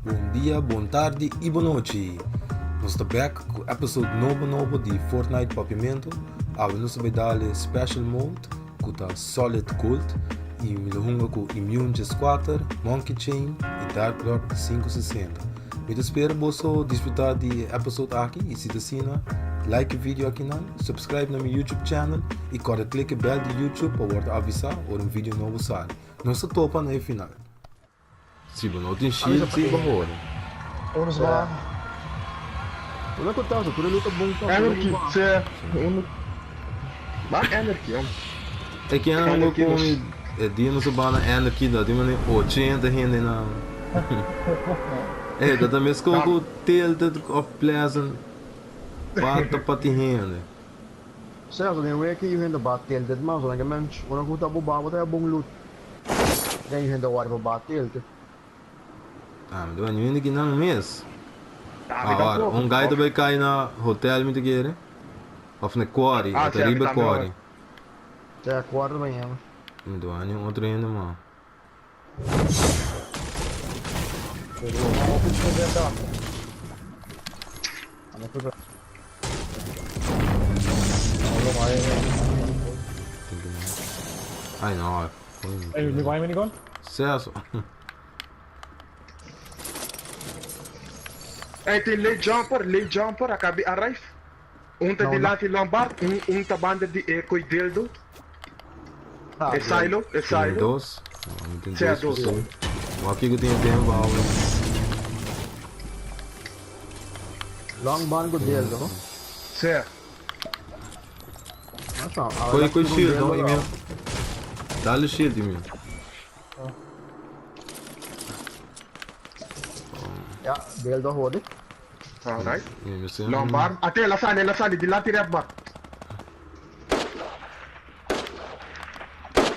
Bon dia, bon tardi y bon nochi. Nos ta back cu episode nobo nobo di Fortnite Papiamento. Awe nos ta bay dale special mode cu ta Solid Gold y mi lo hunga cu Immune 14, Monkey Chain y Dark Lord 560. Mi ta spera boso disfruta di e episode aki y si ta asina like e video akinan, subscribe na mi YouTube channel y corda click e bell di YouTube pa wordo avisa ora un video nobo sali. Nos ta topa na e final. Si bo no tin shield si bo hori. Uno sba. Una ku ta tur e luta bon ta. Energy, se. Uno. Ma energy, om. E ken a hunga ku mi e dia nos a banda energy da tin mane 80 hende na. E ta ta mesco ku Tilted of Pleasant bata pa tin hende. Cierto, den wiki yu hende ba Tilted mas, ora ke mens ora ku ta bo ba bo ta bon loot. Den yu hende wòrdu pa ba Tilted. Ah, mi ta bai hende ki nan mes. Awor, un guy ta bai kai na hotel mi ta kere. Of na quarry, e ta riba quarry. Te quarry ta bai hende. Mi ta bai un otro hende mas. Ai no. Ey, mi bai minigun? Ceso. Ey, tin late jumper, late jumper, akabi arrive. Un ta dilanti Lombard, un un ta banda di e koe dildo. E silo, e Tin silo. dos. No, mi tin Sea dos dos. persoon. Wak kiko tin e tempo awe. Long ban ku dildo, no? Sea. Mas no, awe Koe la koe tira un shield, no, dildo Emil. awe. Dale shield, Emil. Ja, dildo hodi. Alright. Mi mester un. Lombard. Ate, el a sali, el a sali dilanti ref bar.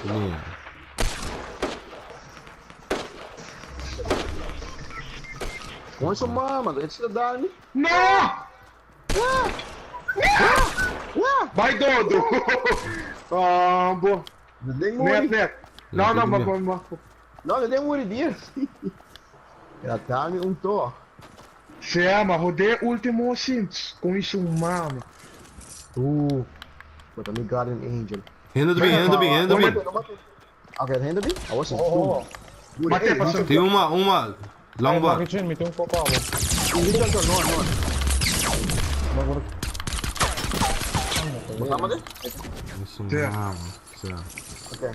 Mia. Con su mama, e ta dal mi? No! Bai dodo! Ah, bo. Den Net, muri. net. No, no, ma, ma, ma. No, den muri dier. El a dal mi un toh. Sea, ma hodé ultimo sin con su mama. Uh, bo ta mi guardian angel. Hende ta bin, hende ta bin, hende ta bin. Ok, hende bin? Awo si. Oh. Mate paso. Tin un ma, un ma. Long bar. Mi tin un poco abo. No, no. Bo ta mate? Su mama. Sea. Ok.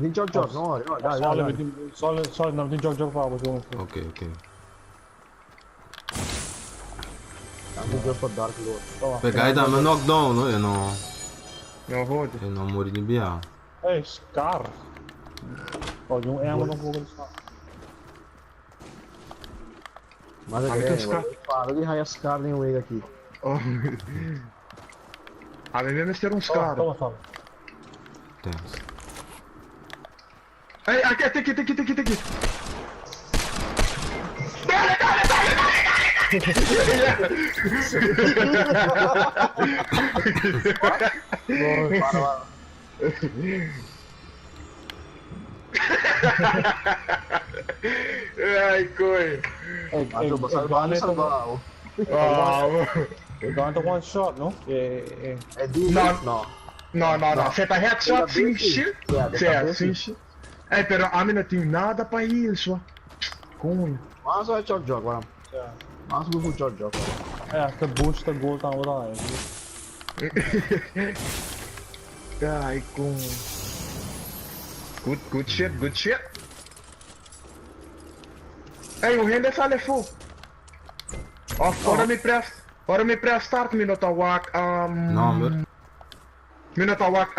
Tin chok chok, no, no, dai, dai, dai. Solid, solid, no tin chok chok pa abo. Ok, ok. Pe guy tambe knock down no e no. No hodi. E no muri ni bia. Hey, Scar. Oh, yung ammo no poco Scar. Mas é que Scar. Para de raia Scar nem wega aqui. Oh. A mim mesmo ter um Scar. Toma, toma. Thanks. Hey, aqui, aqui, aqui, aqui, aqui, aqui. Dale, dale, dale, dale, dale. Para, para. Ai, coi. Hey, Hey, salva, salva. Ah, Gone to one shot, no? Eh, eh. É duro? No. No. No, no, no. Você tá headshot sim, Sim, shit. Sim, sim. Ei, pero a mim não tem nada pra isso. Cunho. Mas é chok jog, agora. Mas o chok jog. É, que boost da gol tá lá. Ai, cunho. Good, good shit, good shit. Ei, o render sale fu. Of, ora mi press, ora mi press start mi no ta wak, Number. Mi no ta wak,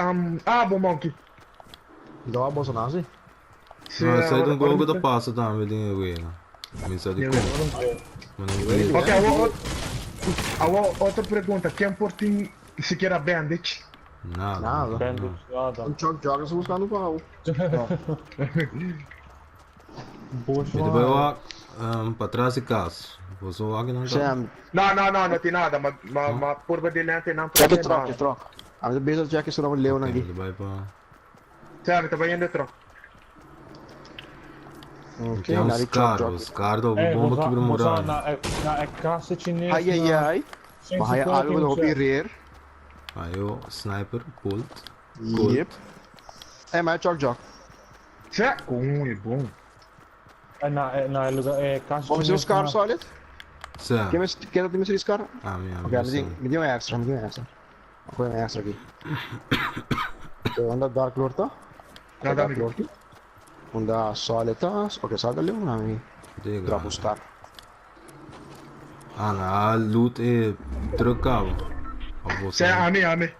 ah, bo monkey. Então a bolsa nasce? Se, No, sai ora- un gol ora que mi ta passa tambe den e wega. Mi sa di Den kon. Ma non credo. Ok, a outra pergunta. Quem por tem sequer bandage? Nada. Nada. Bandage, nada. Um chok jog, eu buscando pau. Boost. Mi ta bai wak pa tras di kas. Boso wak nan ka? Sam, Não, não, não, não tem nada. Mas, mas, mas por delante não check tem troca, nada. troca. A minha beza check se não leu Ok, aqui. mi ta bai pa. Sabe, tá bem dentro. Ok, Tem na un di chop Scar, job. o Scar da Eh, bomba bosa, kibra bosa muralha. na e, na e casa chinês Ai ai na ai. Maar hij 150 algo tin de hopi check. rare. Ayo, sniper, bolt, gold. Yep. Eh, maar chok jok. Sè, com é bom. Eh, na e, na e lugar e casa Vamos ver chinês os Scar na solid? Sa, Quem quem dat die Scar? ami, ami, Oké, me sa. die me die een extra, me die een extra. Gooi een extra aqui. Onda Dark Lord tá? Não, dá Dark amigo. Lord. Onda solid tá? Ok, salta ali, una mi Diga. drop o Scar. Ah, na loot e truck cabo. A você. Sè, ami, ami.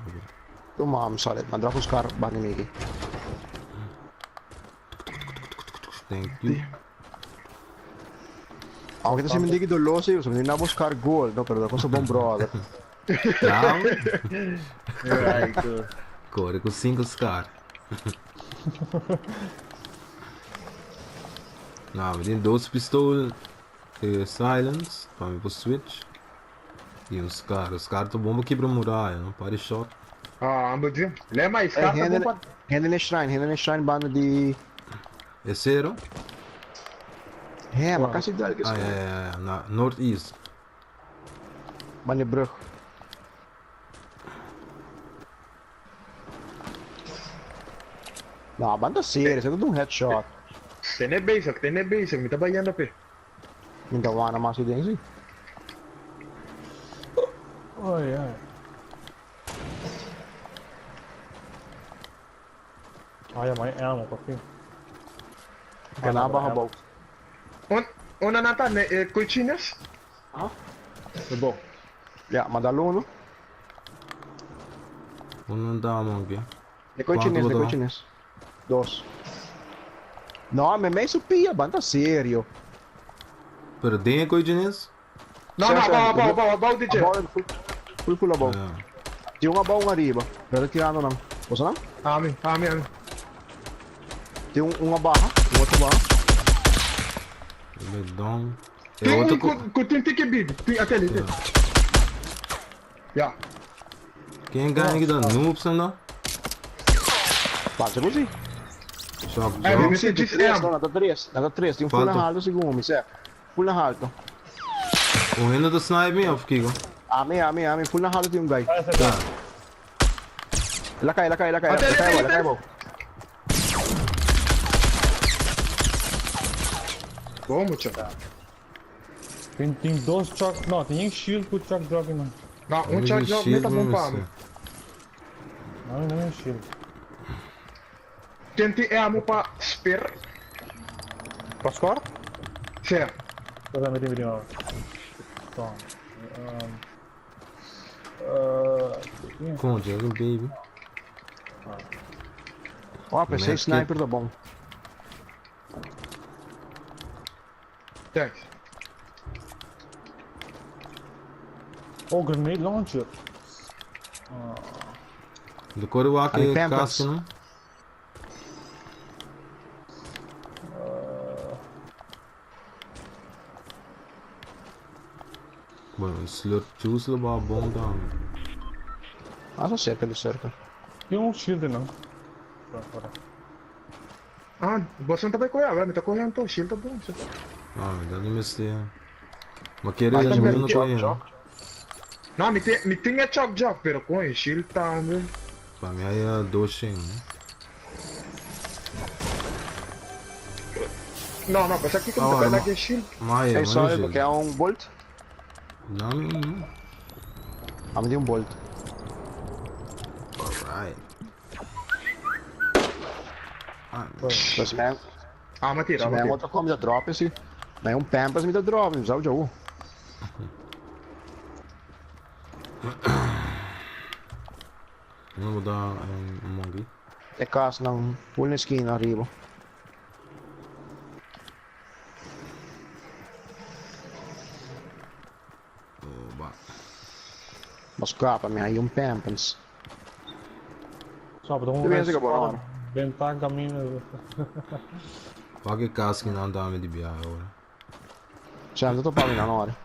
Toma, am solid, maar drop o Scar bani miki. Thank you. Aunque te se me diga doloroso, yo me na buscar gold, no, pero da cosa bom brother. Tchau. Ai, que. Corre com 5 Scar. Nou, we doen doos pistool, silence, para mim pro switch. E um Scar. O Scar tá bomba quebra muralha, não pare shot. Ah, amo dia. Lema, Eh, Scar tá bom hende pra. hende shrine, hende shrine banda di É zero? Hé, maar kan ze duidelijk Ah, ja, ja, ja, na Northeast. Banda brug. No, banda serie, se un headshot. Tene basic, tene basic, mi tá baiando pe. Minta wana maar zo ding zie. Ai ai. Ai, maar ammo papi. Ik na baha bouw. On, ona nata ne eh, coi chinês? Ah? É bom. Ja, maar daar lonen. Um dá, monkey. De coi Quanto chinês, de vou coi dar? chinês. Dos. No, me me pia, banda serio. Pero tem coisa chinês? Não, não, Sim, sim. abau, abau, abau, abau, DJ. Abau, full, full full abau. Ja. Tem um abau um arriba. Pero tirando não. Você não? Ami, ami, ami. Tem um uma barra, um outro barra. Down. É Tem outro um com, com tem que bid, tem até ali, tem. Ja. Quem ganha aqui da noobs não? Passa così. Shock Eh, drop. mi Sì, dice três, am. não, nada três, nada três. Tem um full Falta. alto segundo, me Full alto. O Reno do snipe me of Kiko. Ami, ami, ami, full alto tem um guy. Tá. Ela cai, ela cai, ela cai, Até ela cai, ali, ela cai, até ela cai. Bom, mucho. Tem, tem dois choc. Não, tem um shield com choc drop, não. Não, um tchau tchau, nem tá bom pra ami. Não, não é um shield. Tem tem amo pra spear. Pra score? Sim. Cosa mi devi nuovo? Toma. Um, Com Jago Baby. Ó, pensei Medkit. sniper tá bom. Thanks. oh, grenade launcher. De cor Ali que Pampers. casco não? Bueno, slurp juice ba bom down. Ah, só cerca de cerca. Tem um shield não. Pronto, bora. Ah, você não tá bem correndo, me tá correndo, tô, shield tá bom. Sim. Ah, me dá no mester. Mas querer Mas não também não choc, conheço. choc. Não, me tem, me tem é choc job, pero com shield tá, meu. Pra mim aí é doce, né? Não, não, mas aqui como Ah, tá mas- aqui shield. Mas Ei, é, só mas quer um bolt? Não, não. Ah, me deu um bolt. Alright. Ah, Dus mijn, Ah, mas tira, se mas mijn tira. outra come da drop assim. Mas um pampers me dá drop, não sabe o jogo. não vou dar um monkey. É caso não, full na esquina arriba. Oba. Mas capa, me aí um pampers. Só, um Tu pensa que é bom, não? Bentar caminho. Pague casco não dá me de biar agora. Já não tô pagando na hora.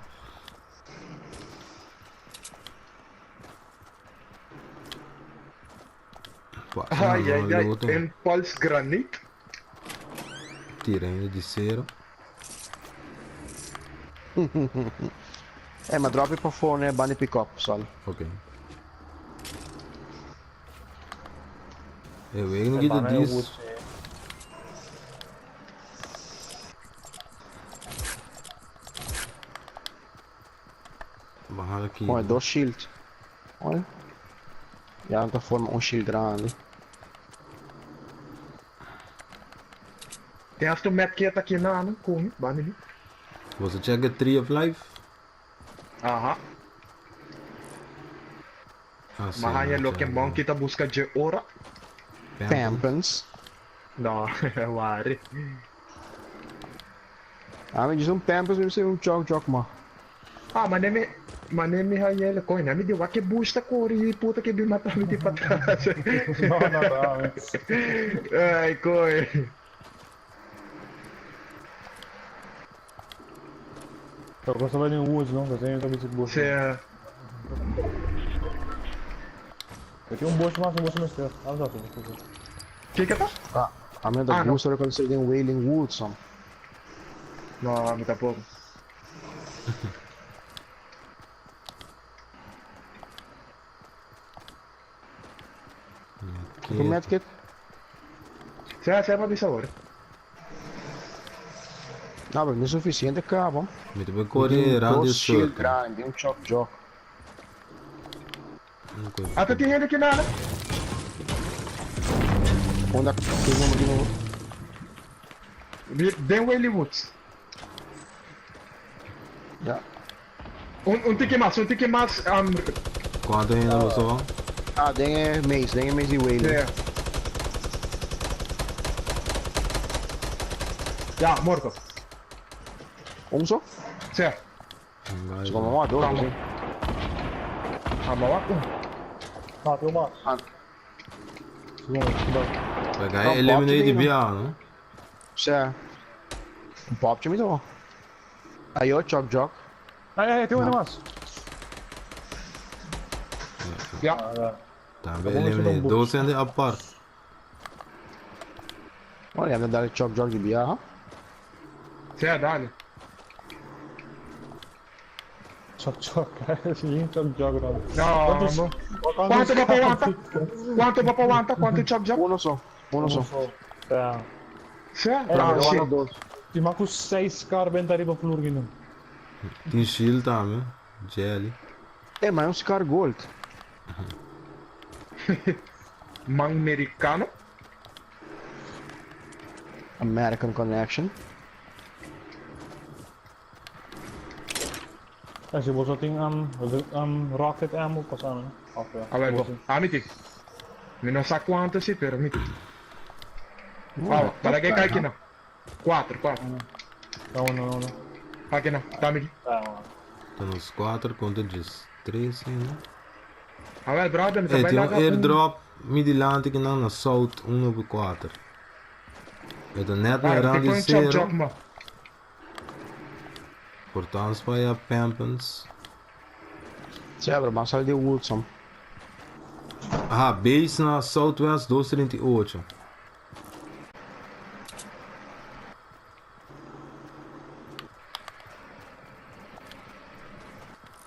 Pá, Ai, ai, ai. Outro. Impulse granite. tira hende di sero. Eh, ma drop e pafó n'e banda di pick-up, Sol. Ok. E wegen no kita dis. Baha aki. Mooi, dos shield. Mooi. Ja, ta forma un shield grandi. Tem hasta un medkit aki na no, kumi, banda mi. Boso check e tree of life? Aha. Ah, sí, Ma haña no, loke check. monkey ta buska dje ora. Pamphlet. Pampens. No, wari. Ah, mi djis un pampers, mi mester un chok chok ma. Ah, mane mi, mane mi haña el coin. Mi di wak e bush ta kore y puta ke bin mata mi di patras. No, no, no. Ay, coin. Pero cosa va in woods, no? Kasi yung tabi bush. Sea, Tem um bush mas, um bush mas. Ah, já, já. Kiko ta? Ah, a mi ta Ah, no. gusta ora cuando den Wailing Woods, som. No, mi tampoco. Tu medkit? Sea, sea pa bisa ora. No, pero no es suficiente, cabo. Mi ta bay core round Dos di shield circle. grandi, un chok chok. Ata tin hende aki nada. Unda tin number tin number? Den Whaley Woods. Ja. Un un tiki mas, un tiki mas. Um, Cuanto hende boso van? Ah, den e maze, den e maze di Whaley. Yeah. Ja, morto. Un so? Sì. Su come va, dove? Vamos. Ah, ma va. Ah, tem uma. Ah. Perché eliminate di piano. Sì. Un pop ci mi do. Ayo, chok jok. Ai, ai, tem um mais. Ja. Tambe eliminate. Dos hende apart. Oh, ja, dale chok jok di biaha. Sea, dale. Chok chok, sim, chok chok. No, no. Quanto va pa aguanta? Quanto va pa aguanta? Quanto chok jok? Uno so, uno so. Ja. Sea, Eh, ah, Mi sí. wanta dos. Ti manco 6 car benta riba flur gino. Tin shield tambe. Jelly. Eh, ma è un Scar Gold. Man americano. American Connection. Eh, se boso tin um, um rocket ammo pasando. Ok. A ver, bo. Ah, mi ti. Mi no sa quanto sí, pero mi ti. Ah, para que cai aqui não. 4, 4. No, no, no, no. Aqui não, dame aqui. Ah, Então nos 4 contra 3 ainda. A ver, brother, mi Eh, ta tin bai un laga un. airdrop mi dilanti cu nan na south 1 op 4. E ta net na Ah, round ti di pon chop zero. chop ma. Portans pa ya Pampens. Sì, pero ma sali di Woodson. Aha, base na southwest 238.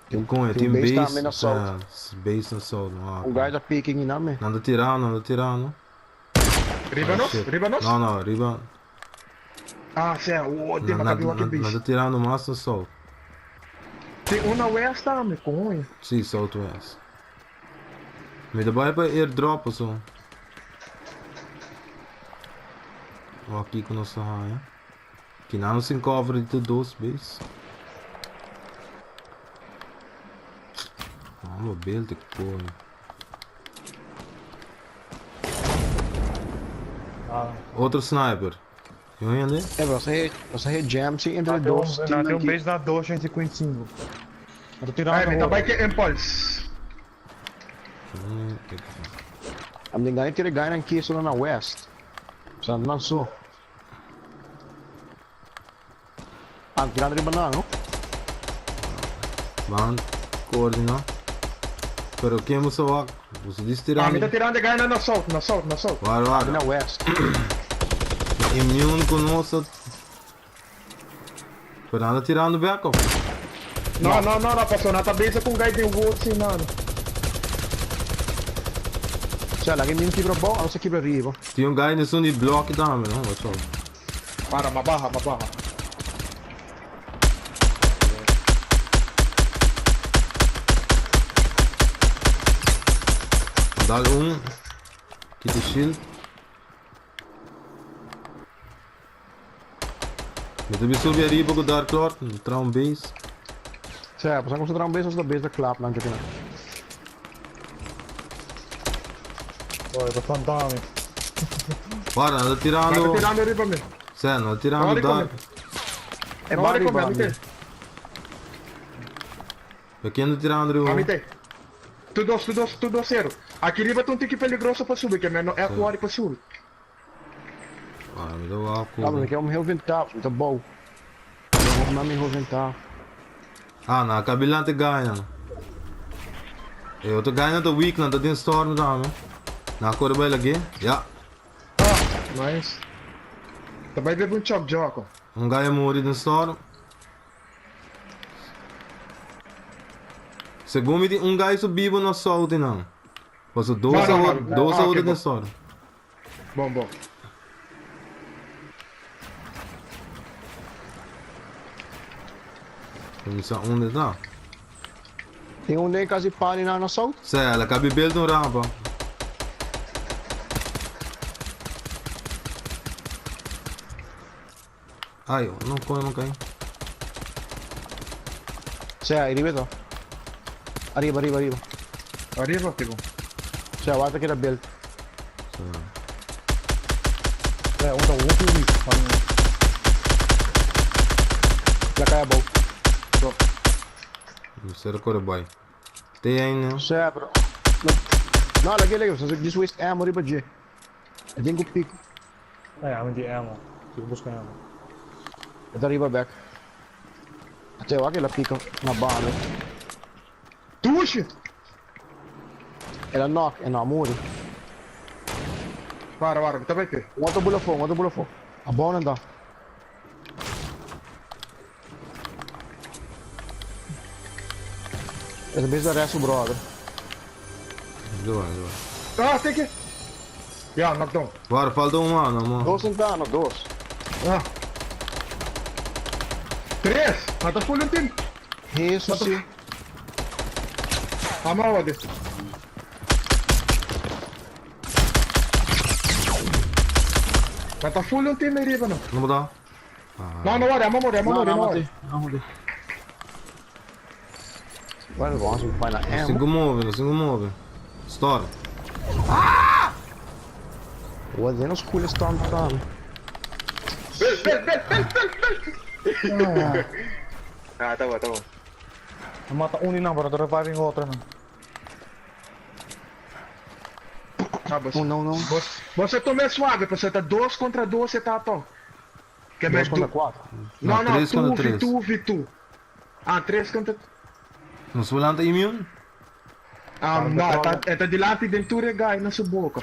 Tin, Con, tin tin base base, tambe na south. eh, base na south. No, Un guy ta picking in me. Nan ta tirando, nan ta tirando. Riba Ah, nos? shit. Riba nos? No, no, riba. Ah, sí, oh, tem Nan, uma nan, cabiwa que nan, nan bicho. ta tirando mas na south. Tem uma west também, coño. Sí, southwest. Mi ta bai pa airdrop of zo. Wak kiko nos ta haña. Kinan nos tin cover di tur dos base. Vamos beeld ik coño. ah. Otro sniper. Tin un hende? Eh, pero nos a hit jam sí entre Tem dos um, team tem um aqui. base na 255. Eu tô tirando Ai, mi ta agora. bai ke impulse. Am den guy tira guy aqui solo na west. So nan so. Ah, tirando riba na, no? Ban coordina. Pero ken bo sa wak? Bo sa dis Ah, mi ta tirando. tirando guy na south, na south, na south. Waar, waar? Na west. Immune ku nos ta. Pero nan ta tirando bek of? No, no, no, no, paso nan ta bezig ku un guy den woods ei nan. Sea, laga e min kibra abou, anos ta kibra riba. Tin un guy nesun di bloki tambe, no? Watch out. Para, ma baha, ma baha. Dal un. Kita shield. Mi ta bin subi ariba ku Dark Lord, mi traha un base. Sea, pasan ku sa traha un base, nos ta base ta klap nan djokinan. Oye, ta planta mi. Guarda, nan ta tirando. Nan ta tirando riba mi. Sea, nan ta tirando Dark. E ba riba mi. Pa ken ta tirando riba mi? Ami Tu dos, tu dos, tu dos cero. Aki riba ta un tiki peligroso pa subi, ke men no echt worry pa subi. Ah, mi ta wak ku. Ah, mi ke un heel venta, mi ta bou. Mi na mi heel venta. Ah, na kabilante gaya. E otro gaya ta weak, nan ta den storm tambe. Na kore bai lage. Ja. Ah, nice. Ta bai bebe un chok joko. Un gaya muri den storm. Segun mi tin un guy su bibo na south nan. Paso dos a dos a otro den storm. Bon, bon. Mi sa unda ta. Tin un den casi pani na na south? Sa, la cabi build un rampa. Ay, no coño no caí. Sea, arriba to. Arriba, arriba, arriba. Arriba, tipo. Sea, wata keda build. Sea, un ta hopi weak. La cai abou. So. Ser corre boy. Te aí, né? Sea, pero. No, no, la que le, just waste ammo riba G. E tin ku pico. Ah ja, mi tin ammo. Si ku buska ammo. E ta riba bek. Te wak el a pika na banda. Dushi! El a knock e no a muri. Para, para, mi ta bai pe. Un otro bula afó, un otro bula afó. Abou nan ta. E ta bezig ta rest su brother. Doe maar, doe maar. Ah, teke! Ja, knockdown. Waar falta un mano, man. Dos entano, dos. Ah. Tres! Mata full un team. Jesus, sí. Vamos a de. Mata full un team arriba, no. No da. No, no worry, amo muri, amo muri, no worry. Bueno, vamos a find Não se ammo. move, não se move. Storm. Wat is een coole storm staan. Bel, bel, bel, bel, bel, bel. Ah, ta bon, ta bon. A mata un di nan, pero ta reviving otro nan. Ah, bos, No, no, no. bos, bos a toma suave, pasobra ta dos contra dos e ta to. Que Dos contra cuatro. No, no, tres contra tu, tres. tu, vi, tu. Ah, tres contra... Nos volante immune? Ah, no, e ta, e ta dilanti den tur e guy na su boca.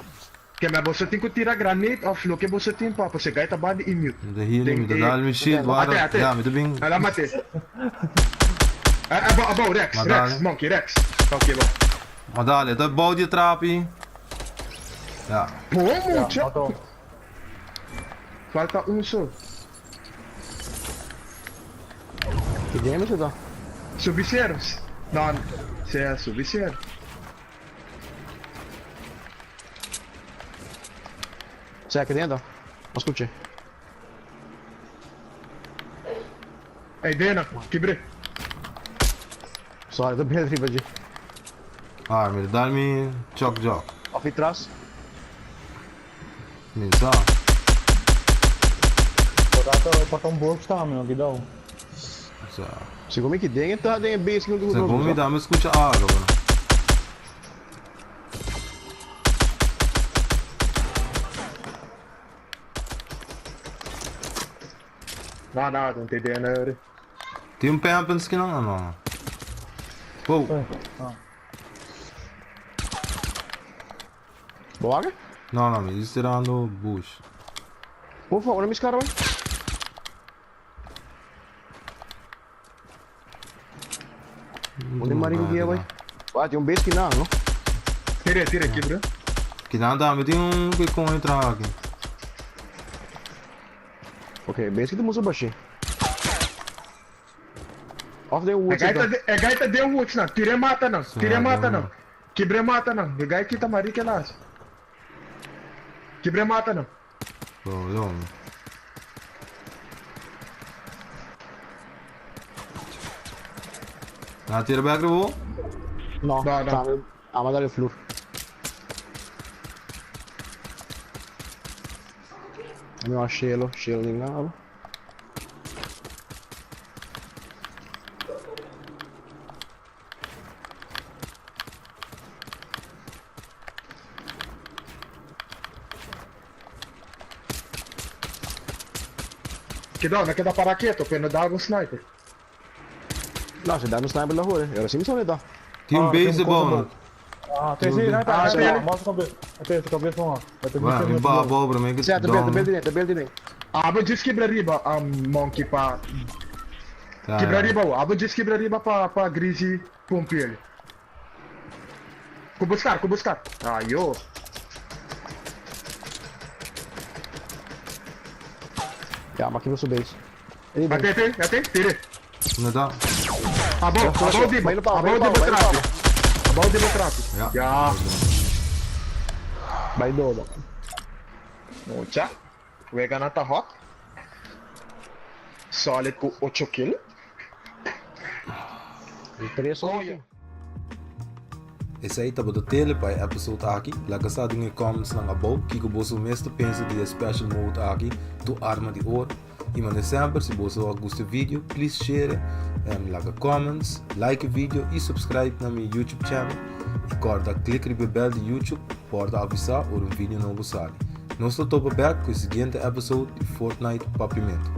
Ke me boso tin ku tira granate of loke boso tin pa, pasobra e guy ta bandi immune. Mi ta healing, mi ta dal mi shield, Ate, wara. ate. Ja, mi ta bin. Ala mate. Abou, abou, Rex, Ma Rex, dale. monkey, Rex. Ok, bo. Ma dale, e ta bou di e trapi. Ja. Bon mucha. Mato. Falta un so. Ki damage ta? Subi cero. No, sea subi cero. Sea, ki dentro? No escuché. Ey, Dena, kibre. Sorry, ta bel riba dje. Ah, mi ta dal mi chok jok. Of tras. Mi sa. Por ta por ta un burp sta mi no kidao. Sa. Segun mi ki den ta den e base ki Segun mi dame escucha algo, bro. No, no, no te idea no. Tin un pampers ki nan? No. Wow. Ah. Bo wak? No, no, mi tirando bush. Por favor, mis cara, bai. Onde marico guia, bai? Ah, tin un beest kinan, no? Tire, tire, kibra. Kinan tambe tin un picon entra aki. Ok, beest ki ta musu bashi. Of den woods E ta. E gai ta den woods nan. Tire mata nan. Tire mata nan. Kibre mata nan. E gai kita marica las. Kibre mata nan. Bo, lo. Na tira back bo? No, No, no. tambe ama dale flur. Mi a shelo, shelo ni nada. Kidao, na keda para keto, pero no dá un sniper. No, se dá un sniper la jure. Ahora sí me sabe da. Tin un Ah, tem base um coisa bom. bom. Ah, tem sim, né? Ah, Tá, tem. tá, mostra a cabeça. Tem essa cabeça lá. Vai ter Ué, mi ba bo bro, mi Sì, te down. build, te build, te build. Ah, vou diz quebra riba, um, monkey pa. Tá. Quebra riba, ah, vou diz quebra riba pa pa Grizzly pump ele. Ku buscar, ku buscar. Ah, yo. Ja, maar ik zo base. Ate, ate, ate, tire. No da. Abou, abou di, Vai no pau, abou vai di no pau, vai no botrapi. Abou di botrapi. Ja. Ja. Bij dodo. Mucha. We gonna ta hot. Solid ku 8 kill. Tres Oh, yeah. Esei tabata tele pa e episode aki. Laga sa den e comments nan abou kiko boso mes ta pensa di e special mode aki, Tu Arma di Oro. Y mane semper si boso a gusta e video, please share, laga comments, like e video y subscribe na mi YouTube channel. Y corda click riba e bell di YouTube pa ora ta avisa ora un video nobo sali. Nos ta topa bek cu e siguiente episode di Fortnite Papiamento.